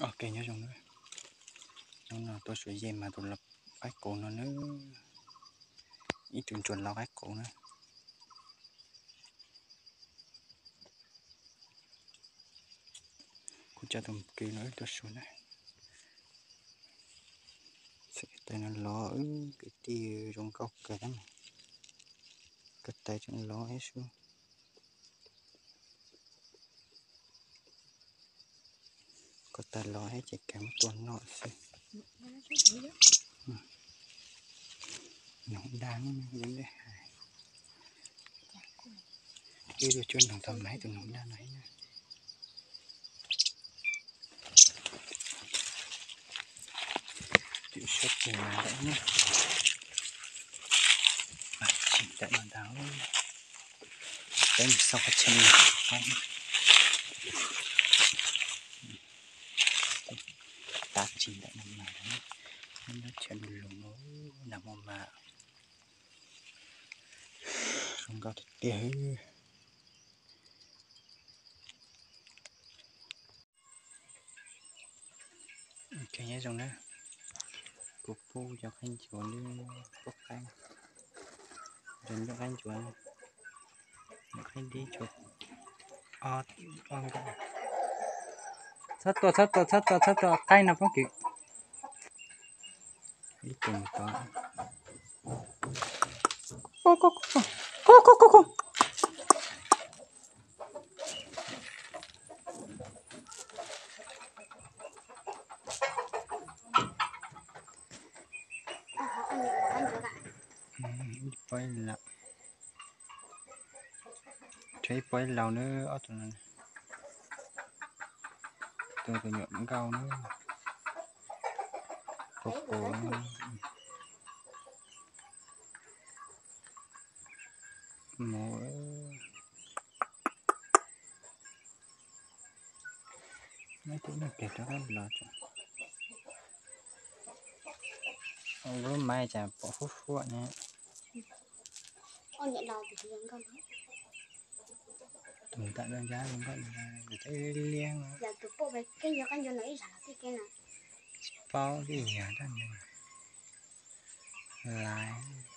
Ok, nyob zoo na. Hnub no tuaj suav yej mas tus qaib qus no na, ib tug ntsuag laus qaib qus na. Kuv coj tus kwv no wb tuaj suav na. Txawm tais no los, kwv tij, zoo nkauj kawg, ko taw tseem los thiab sub. Ko taw los thiab ces kawg muab tua noj xwb. Noog daj, ib tug cuab noog tau mas ib tug noog daj no thiab na. Tsis sab tsis mas ntawm no, tsis ntawm no ntag. Peb mus xauj qhov chaw no, tab tsis ntawm no mas, chaw lug lug nag hmo mas zoo nkauj tiag tiag. Ok, nyob zoo na. Kuv pub cov qaib ncuav, pub qaib, cov nyuam qaib ncuav, nyuam qaib dib tshuav ob, ob nkaus. Txhob tua, txhob tua, txhob tua, txhob tua qaib no pob kws. Ib tug tod. Ib pob ib laus, tshuav ib pob ib laus na, ob tug no. Tus, tus nyuam nkauj na, qus qus. Mus, muab tus nyuj kag rov qab los tso. Lub maiv cas pom huab huab ne. Tus ntawm no ncab zoo nkauj, tus liab liab. Tsis paub li yog dab ntawd laiv.